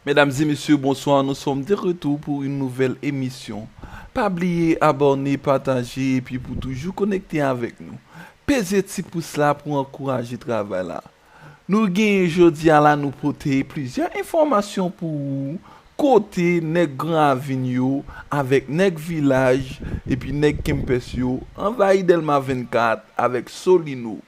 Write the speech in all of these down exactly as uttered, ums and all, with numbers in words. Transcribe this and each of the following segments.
Medam e mesye, bonswa, nous sommes de retour pour une nouvelle émission. Pa bliye abòne, pataje, epi pou toujou konekte avèk nou. Peze ti pous la pou ankouraje travay la. Nou genyen jodi a la, nou pote plizyè enfòmasyon pou ou, kote nèg Gran Ravin yo avèk nèg Vilaj epi nèg Kempès yo anvayi Dèlma vennkat avèk Solino.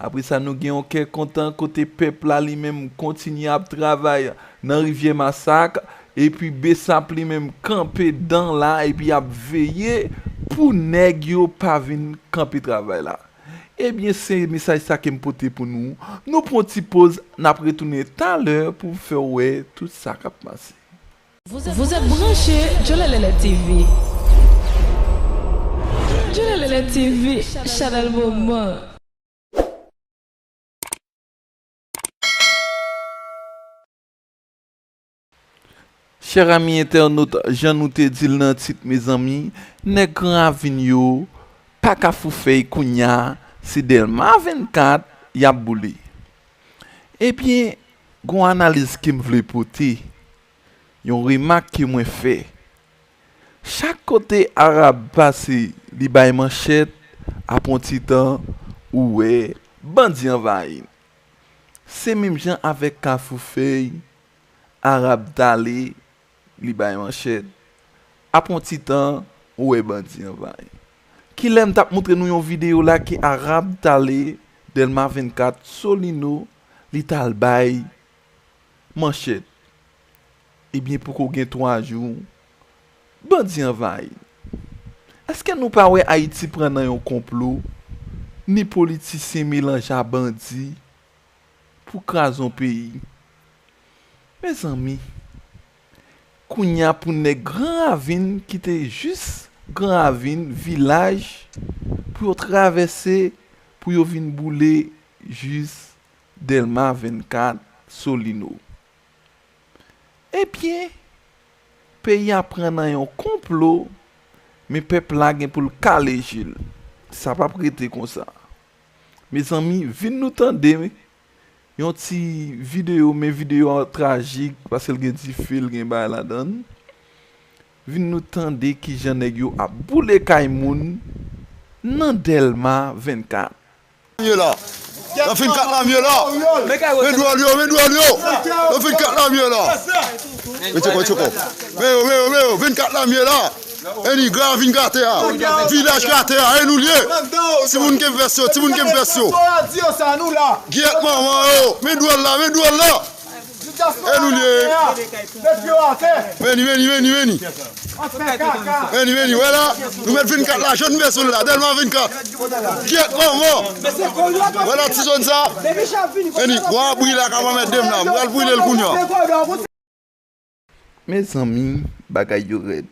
Apre sa, nou gen yon kè kontan kote pèp la li menm kontinye ap travay nan Rivyè Masak, epi Besap li menm kanpe dan la epi ap veye pou nèg yo pa vin kanpe travay la. Ebyen, se mesaj sa ke m pote pou nou. Nou pran yon ti poz, n ap retounen talè pou fè w wè tout sa k ap pase. Vous êtes branchés Jolelele T V. Jolelele T V, chanèl moman. Chè ami entènot, jan nou te di l nan tit, mezanmi, nèg Gran Ravin yo pa ka foufèy kounya, se Dèlma vennkat y ap boule. Ebyen, gon analiz ke m vle pote, yon remak ke mwen fè. Chak kote Arab pase, li bay manchèt, apre yon ti tan, ou wè, bandi anvayi l. Se menm jan avèk Kafou Fèy, Arab t ale, li bay manchèt. Apre yon ti tan, ou wè bandi anvayi. Kilè m t ap montre nou yon videyo la ke Arab t ale, Dèlma vennkat, Solino, li t al bay manchèt. Ebyen, poko gen twa jou, bandi anvayi. Èske nou pa wè Ayiti pran nan yon konplo, ni politisyen melanje a bandi pou kraze yon peyi? Mezanmi, kounya pou nèg Gran Ravin kite jis Gran Ravin, Vilaj, pou yo travèse, pou yo vin boule jis Dèlma vennkat, Solino. Ebyen, peyi a pran nan yon konplo, men pèp la gen pou l kale je l. Sa p ap rete konsa. Mezanmi, vin nou tande yon ti videyo, men videyo a trajik, paske l gen dife, l gen bagay ladan l. Vin nou tande kijan nèg yo ap boule kay moun nan Dèlma vennkat. Ye la. Nan vennkat la m ye la. Men dwòl yo, men dwòl yo. Nan vennkat la m ye la. Men tchoko, tchoko. Men yo, men yo, men yo. Vennkat la m ye la. Eni, Gran Ravin k atè a. Vilaj k atè a. E nou l ye. Timoun Kempès yo, timoun Kempès yo. Gyèt manman yo. Men dwòl la, men dwòl la. E nou l ye. Vini, vini, vini, vini. Vini, vini, wè la. Nou mèt vennkat la, jòn bezwen la, Dèlma vennkat. Kyèt manman. Wè la ti zòn sa. Vini, gwo abri la k ap anmède m la. M pral brile l kounya. Mezanmi, bagay yo rèd.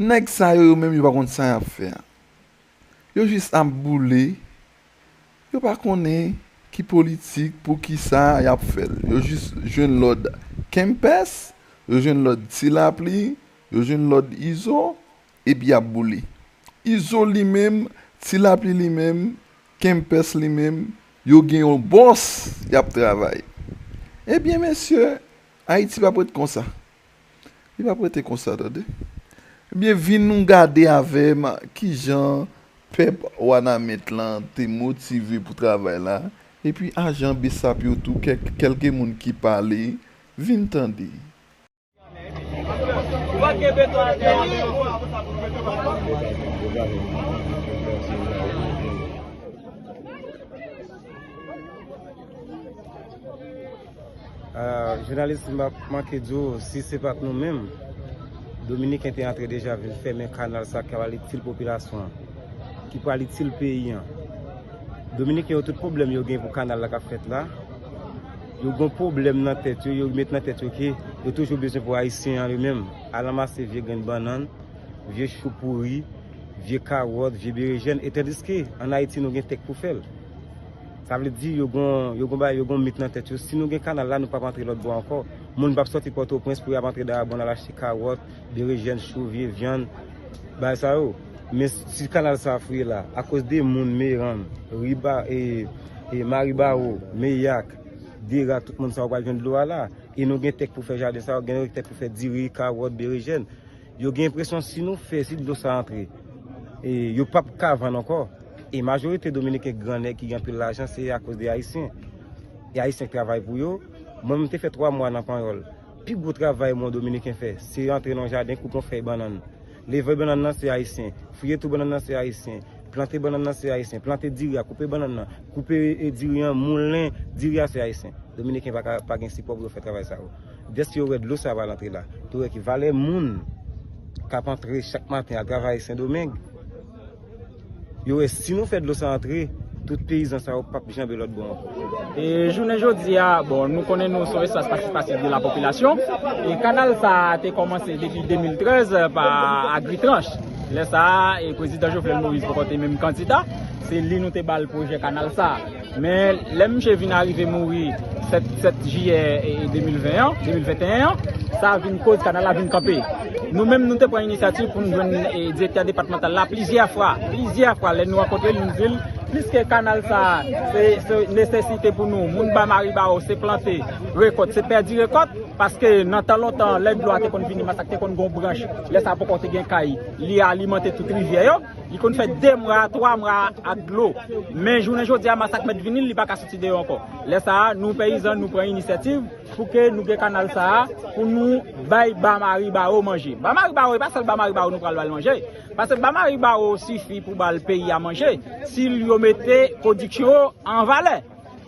Nèg sa yo, yo menm, yo pa konn sa y ap fè a. Yo jis ap boule. Yo pa konnen ki politik, poukisa y ap fè l. Yo jis jwenn lòd Kempès, yo jwenn lòd Ti Lapli, yo jwenn lòd Izo, epi y ap boule. Izo li menm, Ti Lapli li menm, Kempès li menm, yo gen yon bòs y ap travay. Ebyen, mesye, Ayiti p ap ret konsa. Li p ap rete konsa, tande. Ebyen, vin nou gade avè m kijan pèp Wanament lan te motive pou travay la, epi ajan Besap yo tou, kèk, kèlke moun ki pale, vin tande. Ah, jounalis, m p ap manke di w, si se pa t nou menm, Dominiken te antre deja vin fèmen kanal sa k pral itil popilasyon an, ki pral itil peyi an. Dominiken yo, tout pwoblèm yo gen pou kanal la k ap fèt la, yo gen pwoblèm nan tèt yo, yo met nan tèt yo ke yo toujou bezwen pou Ayisyen an li menm al ranmase vye grenn bannann, vye chou pouri, vye kawòt, vye berejèn, e tandiske ann Ayiti nou gen tèk pou fè l. Sa vle di yo gon, yo gon bagay, yo gon mit nan tèt yo. Si nou gen kanal la, nou p ap antre lòt bò ankò. Moun p ap sòti Pòtoprens pou y ap antre Dayabonn al achte kawòt, berejèn, chou, vye vyann, bagay sa yo. Men si kanal sa fouye la, akoz de moun Merann, Riba, e, e Maribawo, Meyak, Dera, tout moun sa yo pral jwenn dlo a la. E nou gen tè k pou fè jaden sa yo, gen tè k pou fè diri, kawòt, berejèn. Yo gen enpresyon si nou fè, si dlo sa antre, e yo p ap ka vann ankò. E majorite Dominiken gran nèg ki gen anpil lajan, se akoz de Ayisyen. E Ayisyen k travay pou yo. Mwen, m te fè twa mwa nan Panyòl. Pi gwo travay mwen Dominiken fè, se antre nan yon jaden, koupe yon fèy bannann. Leve bannann nan se Ayisyen. Fouye twou bannann nan se Ayisyen. Plante bannann nan se Ayisyen. Plante diri a, koupe bannann nan. Koupe, e, diri an, moulen diri a se Ayisyen. Dominiken pa ka, pa gen sipò pou yo fè travay sa yo. Dèske yo wè dlo sa pral antre la, yo wè ki valè moun k ap antre chak maten al travay Sendomeng. Yo wè si nou fè dlo sa antre, tout peyizan sa yo p ap janbe lòt bò ankò. E jounen jodi a, bon, nou konnen nou se yon espas patisipasif de la popilasyon. E kanal sa a te kòmanse depi de mil trèz pa Agritranche. Lè sa a, e prezidan Jovenel Moïse poko te menm kandida. Se li nou te ba l pwojè kanal sa a. Men lè misye vin arive mouri sèt, sèt jiyè, e, de mil ven an, de mil venteyen an, sa vin koz kanal la vin kanpe. Nou menm, nou te pran inisyativ pou n jwenn, e, direktè depatmantal la plizyè fwa. Plizyè fwa, lè nou rankontre l, nou di l, pliske kanal sa a, se, se nesesite pou nou. Moun Ba Maribawo, se plante, rekòt, se pèdi rekòt, paske nan tan lontan, lè dlo a te konn vini, Masak te konn gon branch, lè sa a poko te gen kay, li alimante tout rivyè yo. Li konn fè de mwa, twa mwa ak dlo. Men jounen jodi a, Masak mèt vini, li pa ka soti deyò ankò. Lè sa a, nou peyizan, nou pran inisyativ pou ke nou gen kanal sa a, pou nou bay Ba Maribawo manje. Ba Maribawo, e pa sèl Ba Maribawo nou pral ba l manje. Paske Ba Maribawo sifi pou ba l peyi a manje, si l yo mete pwodiksyon yo an valè.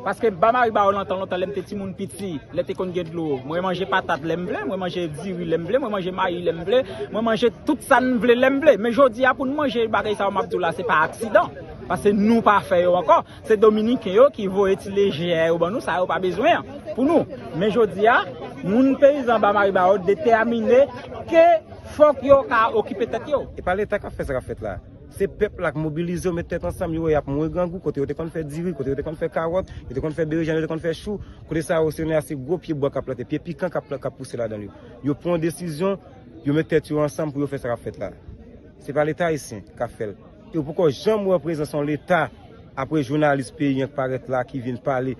Paske Ba Maribawo lontan, lontan, lè m te timoun piti, lè te konn gen dlo, mwen manje patat lè m vle, mwen manje diri lè m vle, mwen manje mayi lè m vle, mwen manje tout sa m vle lè m vle. Men jodi a, pou n manje bagay sa yo m ap di w la, se pa aksidan. Paske nou pa fè yo ankò. Se Dominiken yo ki voye ti lejè yo ban nou, sa yo pa bezwen an pou nou. Men jodi a, moun peyizan Ba Maribawo detèmine ke fòk yo ka okipe tèt yo. E pa Leta k ap fè sa k ap fèt la. Se pèp la k mobilize yo, met tèt ansanm, yo wè y ap mouri grangou, kote yo te konn fè diri, kote yo te konn fè kawòt, yo te konn fè berejèn, yo te konn fè chou, kote sa yo, se, se gwo pye bwa k ap plante, pye pikan k ap, k ap pouse ladan l yo. Yo pran yon desizyon, yo met tèt yo ansanm pou yo fè sa k ap fèt la. Se pa Leta ayisyen k ap fè l. E ou poko janm wè prezans yon Leta, apre jounalis peyi an k parèt la, ki vin pale,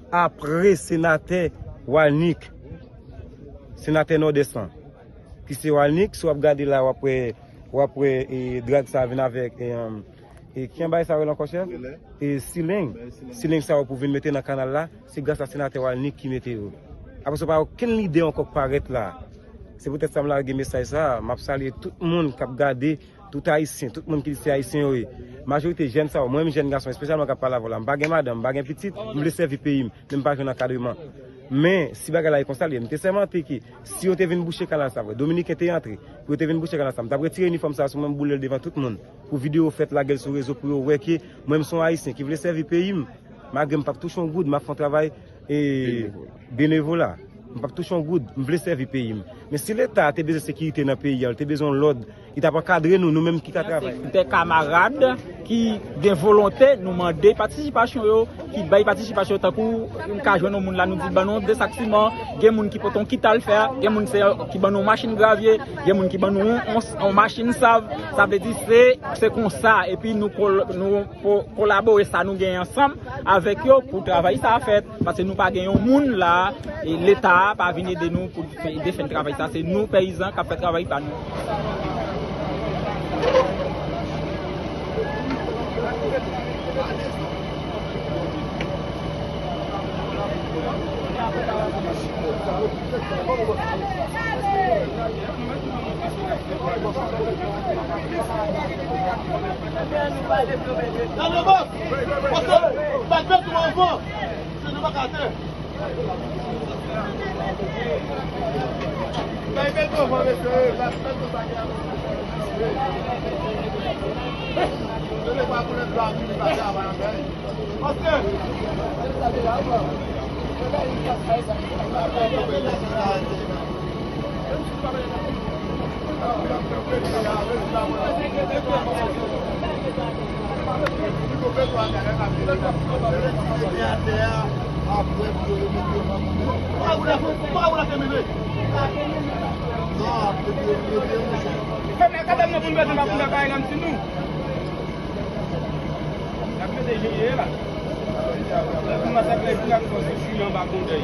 apre senatè Walnick, senatè Nòdès lan, ki se Walnick, si w ap gade la, w ap wè W ap wè, e, drag sa vin avèk, e, um, e, ki jan bagay sa rele ankò, chèf? Sileng. E, sileng. Sileng sa yo pou vin mete nan kanal la, se gras a senatè Walnick ki mete yo. Apre sa, pa okenn lidè ankò k parèt la. Se poutèt sa m lage mesaj sa, m ap salye tout moun k ap gade, tout ayisyen, tout moun ki di se ayisyen yo ye. Majorite jèn sa yo, mwen menm jèn gason, espesyalman k ap pale avè w la, m pa gen madanm, m pa gen pitit, m vle sèvi peyi m, men m pa jwenn ankadreman. Men, si bagay la e konsa l ye, m te sèmante ke si yo te vin bouche kanal sa vre, Dominiken te antre, pou yo te vin bouche kanal sa, m t ap retire inifòm sa sou mwen, m boule l devan tout moun. Pou videyo fèt, lage l sou rezo, pou yo wè ke mwen, m se yon ayisyen ki vle sèvi peyi m. Malgre m p ap touche yon goud, m ap fè yon travay, e, benevola. M p ap touche yon goud, m vle sèvi peyi m. Men si Leta a te bezwen sekirite nan peyi a, li te bezwen yon lòd, li t ap ankadre nou, nou menm ki ka travay. Dè kamarad ki gen volonte, nou mande patisipasyon yo, ki bay patisipasyon, tankou nou ka jwenn yon moun la, nou di l ban nou de sak siman, gen moun ki pote yon kit al fè, gen moun se, ki ban nou yon machin gravye, gen moun ki ban nou yon, yon, yon machin sav, sa vle di se, se konsa, epi nou kol-, nou ko-, kolabore sa nou genyen ansanm avèk yo pou travay sa a fèt, paske nou pa gen yon moun la, e Leta a pa vin ede nou pou fè, defenn travay sa, se nou peyizan k ap fè travay pa nou. Fèm nan kabann nan pou n mete nan koulè kay la, m di nou. N ap mete jan ye la. Lè pou masakre vin ak fòs, li anba kondèy.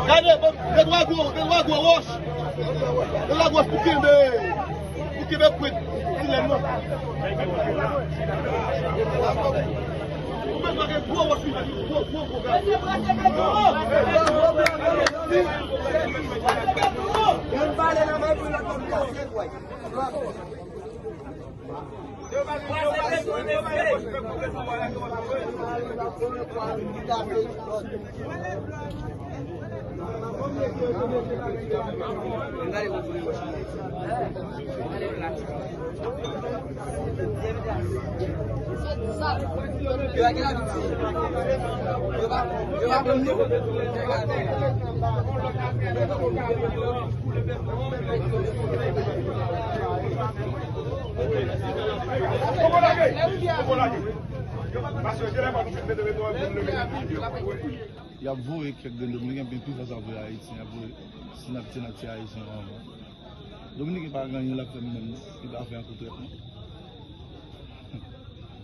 Gade, bon, de twa gwo, de twa gwo wòch. De twa gwo wòch pou kenbe, pou kenbe pwent ti lèn nan. Ou bezwen gen gwo wòch, wi, gwo, gwo, gwo, gwo. Youn pale nan men pou lòt moun pase, bòy. Y ap voye kèk grenn Dominiken, men pi fò sa voye Ayisyen, y ap voye ti nati, ti nati Ayisyen anvan. Dominiken pa gen anyen l ap fè menm, li pa fè anko trètman.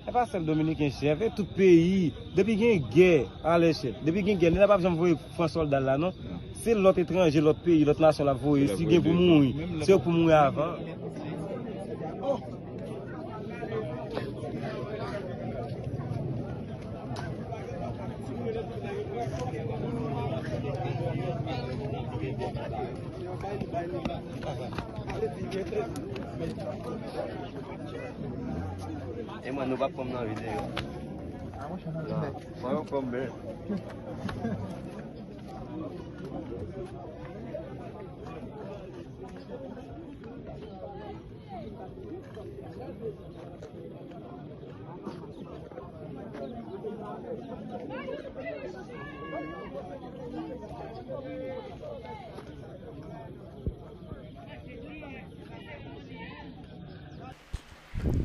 E pa sèl Dominiken, chèf, e tout peyi. Depi gen gè, alè, chèf. Depi gen gè, nèg la p ap janm voye Frans sòlda l la, non. Se lòt etranje, lòt peyi, lòt nasyon l ap voye. Si gen pou mouri, se yo k pou mouri avan. E mwen, nou p ap pran m nan videyo. Nan, mwen, yo pran m byen.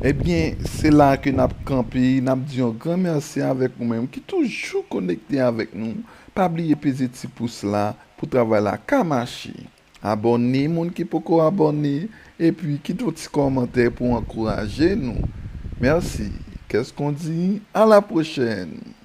Ebyen, se la ke n ap kanpe, n ap di yon gran mèsi avèk ou menm ki toujou konekte avèk nou. Pa bliye peze ti pous la pou travay la ka mache. Abòne, moun ki poko abòne, epi kite yon ti kòmantè pou ankouraje nou. Mèsi. Qu'est-ce qu'on dit? À la prochaine!